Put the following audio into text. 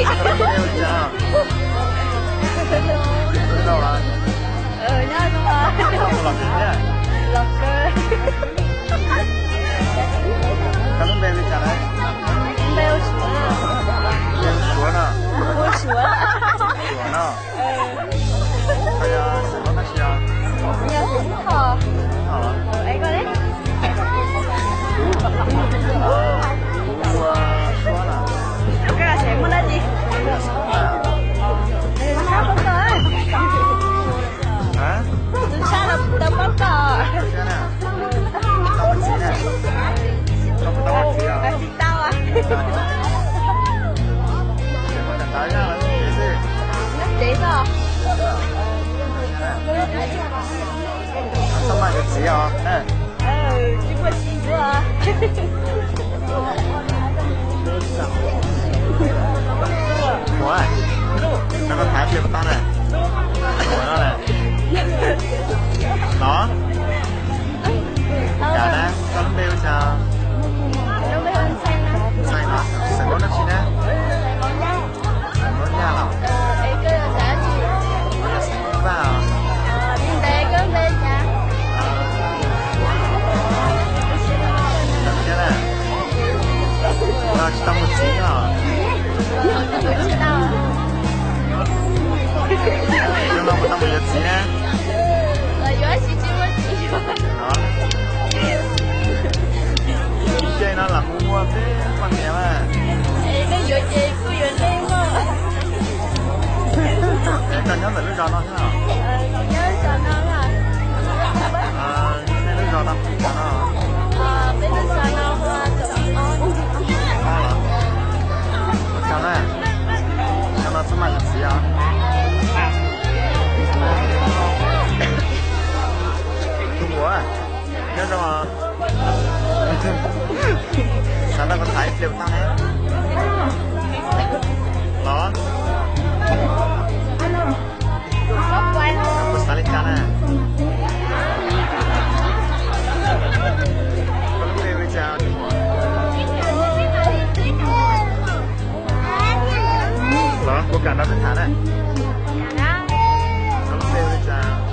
Koj lub npe hu li cas? Nyob zoo os. Koj mus los tsis thiab? Los kawg. Koj lub npe hu li cas lawm? Npe hu Suav. Npe hu Suav no? Hu Suav. Suav no. Koj yog xeem Hmoob dab tsi os? Yog xeem Hmoob Thoj. Hmoob Thoj los? Es koj ne? Kuv hu ua Suav no. Koj los tsev muaj dab tsi? Tus sab los tau paub koj. Tau mus txiv na. Tau mus txiv os. Tsis tau. Tsev koj. Txhob maj yuav txiv os. Tsis muaj txiv yuav. Muam, koj thaiv pliag puas tau na? Muam no na. Los. Cas na, koj lub npe hu cas? Ntxhais no, xeem Hmoob dab tsi na? Xeem Hmoob Nyab los? Kuv yog xeem Hmoob Vaj os. Thiab na, no tsis tau mus txiv os. Xyoo no puas tau mus yuav txiv na? Ib ce no lam mus muaj peb poj niam mas. Koj nyob ntawm lub zos no thiab los? Nej lub zos no, zos no? Ua tsaug na, xyoo no txhob maj yuav txiv os. Tus muam, nyob zoo. Xav nrog kuv tham ib pliag puas tau ne? Los. Kuv xav li cas na? Koj lub npe hu li cas? Los kuv kam nrog koj tham na. Koj lub npe hu li cas?